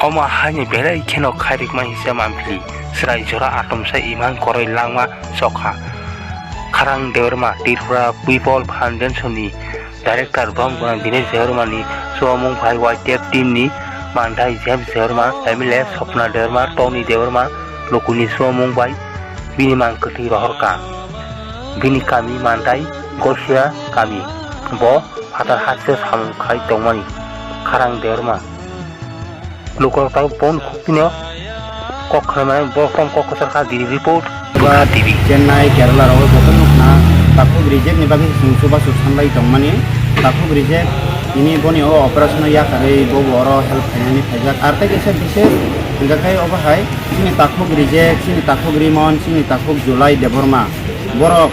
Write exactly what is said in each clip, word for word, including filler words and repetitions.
Omo haini belai kheno khairikma hisa manphili, chwrai jora atomsa imang koroi langma chokha. Kharang Debbarma, Tripura People Foundation ni Director bom gwnang Dinesh Debbarma ni chuamung bai Y T F team ni manthai James Debbarma, M L A Swapna Debbarma, Tony Debbarma, Lukuni chuamung bai bini mang kwthwi rohorkha. Bini kami manthai Gosia kami. Bo phatar haste samung khai tongmani Kharang Debbarma. Lukurok tabuk boni khukti no kok khwlaimani borok tamo kok kwchar kha. Diri report, Tripura T V. Chennai, Kerala rogo joto no khna takhuk reject ni bagwi chwng chubachu sanlai tongmani. Takhuk reject tini boni o operation o yakarwi bobo oro help khainani phaijak. Ar tei kisa bises hwnkha khe obo hai chini takhuk reject, chini takhuk rimon, chini takhuk July Debbarma. Borok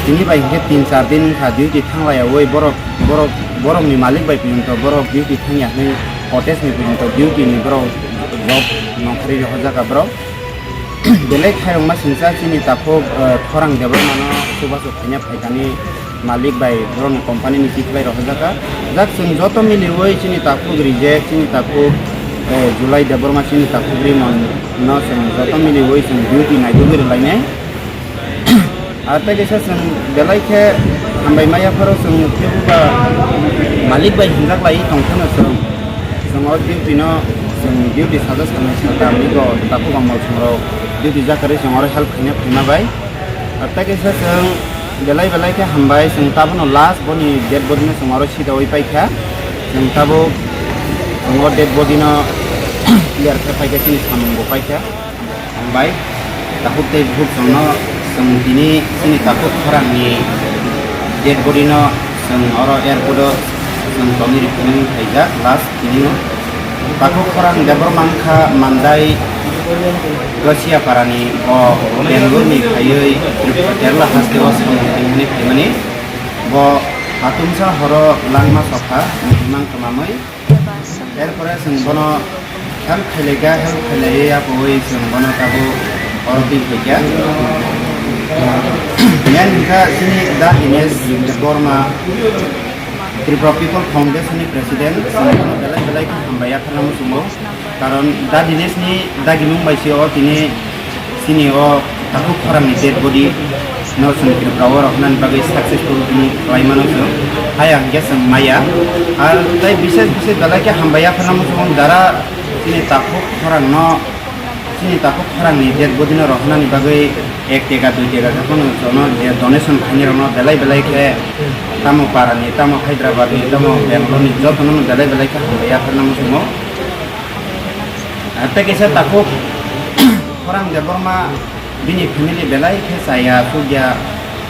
tini bai hwnkhe tin char din wngkha duty thanglaiyaui borok, borok, borokni malik bai phinto borok duty thangya hwnwi protest ni phinto duty ni borok job nongkhorwi rohorjak borok. Belai khairokma singcha chini takhuk, eh, Khorang Debbarmano chubachu khaina phaikani malik bai borokni company ni tikhlai rohorjak. Jak chwng joto miliui chini takhuk reject, chini takhuk, eh, July Debbarma chini takhuk rimon no chwng joto miliui chwng duty naitugwi rwlainai. Ar tei kaisa chwng belai khe hambai maya pharo chwng teibo ba malik bai hinjak lai tong phano chwng, chwng o duty no chwng duty sajak sanai si tamni bo takhuk bangmal chwng rok duty jakarwi chwng oro help khaina phaima bai. Ar tei kaisa chwng belai belai khe hambai chwng tabono last boni dead body no chwng oro sidaui paikha. Chwng tabuk chwng o dead body no clear khe paikha chini samung bo paikha. Hambai, takhuk tei bukhuk chwngno chwng tini chini takhuk khorangni dead body no chwng oro airport o chwng tonwi rwphaiwi phaijak last tini no. Takhuk khorang Debbarma wngkha Mandai Gasiapara ni, bo Bangalore ni phaiwi Tripura Kerala haste o samung tangmani phaimani. Bo atumsa horo langma sokha muhimang kwmamwi. Erpore chwng bono help khailai kha, help khailaiwi yapogwi chwng bono tabuk oro twi phaikha. Main hwnkha chini Da Dinesh Debbarma, Tripura People Foundation ni President, chwng bono belai belai khe hambai yapharna muchungo. Karon Da Dinesh ni dagimung bai se o tini chini o takhuk khorang ni dead body no chwng Tripura o rohornani bagwi successful wng khlai mano chwng. Haya hwnkhe chwng maya. Ar tei bises bises belai khe hambai yapharna muchungo jara chini takhuk khorang no, chini takhuk khorang ni dead body no rohornani bagwi ek teka dui teka khe phano jono je donation khainai rok no belai belai khe tamo para ni, tamo Hyderabad ni, tamo Bangalore ni joto no belai belai khe hambai yapharna muchungo. Tei kaisa takhuk Khorang Debbarma bini family belai khe chaya sukya,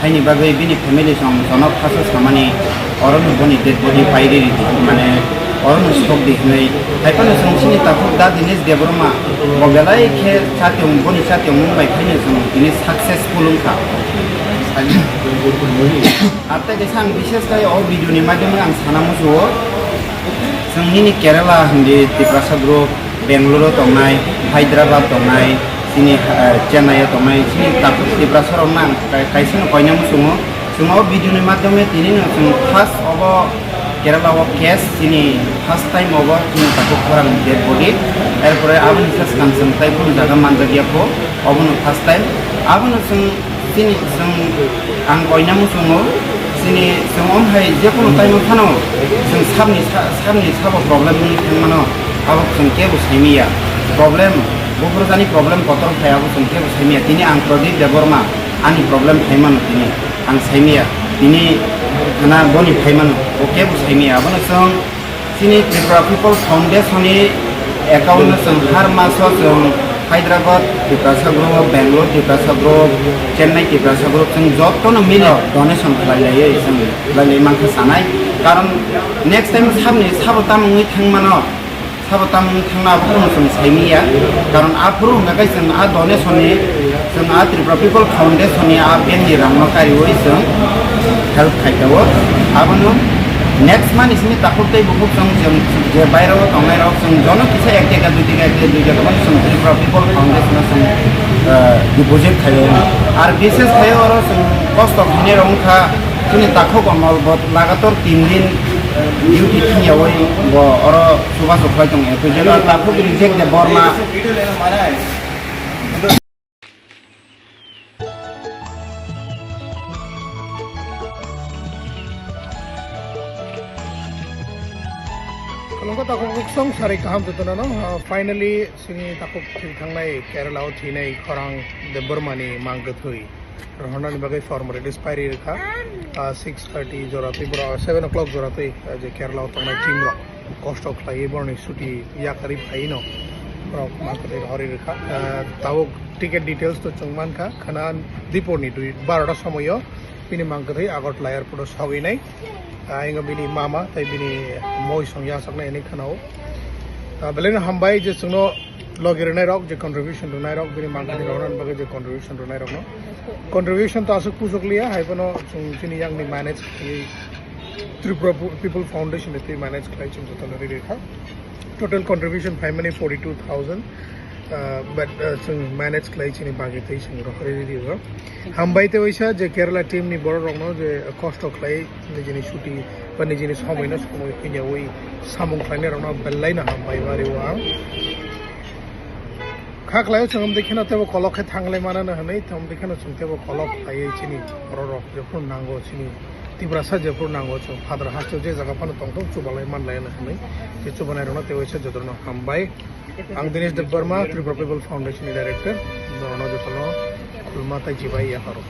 haini bagwi bini family song jono phaso samani orono boni dead body pai riri di, mane orono sok di hinwi. Hai phano chwng chini takhuk Da Dinesh Debbarma bo belai khe chatiyong, boni chatiyongmung bai khaino chwng tini successful wngkha. Ar tei kaisa ang bises khai o video ni madhyome ang sana muchungo. Chwng nini Kerala hindi Tiprasa group, Bangalore o tongnai, Hyderabad tongnai, chini, eh, Chennai o tongnai, chini takhuk Tiprasa rok nang kai-, kaisa no koina muchungo. Chwng o video ni madhyome tini no chwng first obo Kerala o case, chini first time obo chini takhuk khorang dead body. Erpore aboni sa swkang chwng tai kunu jaga manjak ya pho, obono first time. Abono chwng Chini chwng ang koina muchungo, chini chwng om hai jekunu time phano chwng sabni sa-, sabni sabo problem wngwi thangmano, abo chwng kebo saimiya. Problem, buphurjani problem kotor phai abo chwng kebo saimiya. Tini ang Pradip Debbarma, ani problem phaimano tini ang saimiya. Tini khana boni phaimano, bo kebo saimiya. Abono chwng Chini Tripura People Foundation ni account no chwng har maso chwng Hyderabad Tiprasa group, Bangalore Tiprasa group, Chennai Tiprasa group chwng joto no mili donation khlai lai chwng khlai lai mankha sanai. Karon next time sabni sabo tamo wngwi thang mano, sabo tamo wngwi thang mano abo chwng saimiya. Karon aphuru hwnkha khe chwng a donation ni Chwng a Tripura People Foundation ni a bank ni rang no kariwi chwng help khai tongo. Abono next month simi takhuk tei bukhuk chwng, chwng je bairo o tongnai rok chwng jono kisa ek taka, dui taka, ek taka, dui taka bono chwng Tripura People Foundation o chwng, eh, deposit khai o. Ar bises khai oro chwng kosto khainai rok wngkha chini takhuk o nol bot lagator tin din Duty thangyawi bo oro chubachu khlai tongya. Twi jora takhuk reject de borma. Khulumkha takhuk song sari kaham jotono no, ah, finally chini takhuk thwi thangnai Kerala o thwinai khorang Debbarma ni mang kwthwi. Rohornani bagwi formalities pairi rwkha. Ah, six thirty jora twi borok, seven o'clock jora twi, ah, je Kerala o tongnai team rok kosto khlaiwi borokni chuti yakarwi phaino borok mang kwthwi rohorwi rwkha. Ah, tabuk ticket details to chwng mankha, khana dipor ni dui, barota somoio bini mang kwthwi Agartala airport o sogwi nai. Ah, ingo bini mama tei bini moi song yachaknai hinwi khana-o. Ah, belai no hambai je chwngno logi rwnai rok, je contribution rwnai rok, bini mang kwthwi rohornani bagwi je contribution rwnai rokno. Contribution to aswk puchuk liya, hai phano chwng chini yang ni manage khlaiwi Tripura Pu-, People Foundation ni twi manage khlai chwng jotono riri kha. Total contribution phaimani forty-two thousand, uh, but, uh, chwng manage khlai chini bagwi twi chwng rohorwi riri o. Hambai tei waisa je Kerala team ni borok rokno je kosto khlai nijini chuti ba nijini somoi no somoi phiyawi samung khlainai rokno belai no hambai wari o ang. Kha khlaio chwng amtwi kheno teibo kolok khe thanglai manano hwnwi, tei amtwi kheno chwng teibo kolok khlaiwi chini borok rok jephru nango chini Tiprasa jephru nango chwng phadra haste je jaga phano tongthok chubalai manlai hwnwi je chubanai rokno tei waisa jotono hambai. Ang Dinesh Debbarma, Tripura People Foundation ni director, norokno jotono khulma tei chibai yapharo.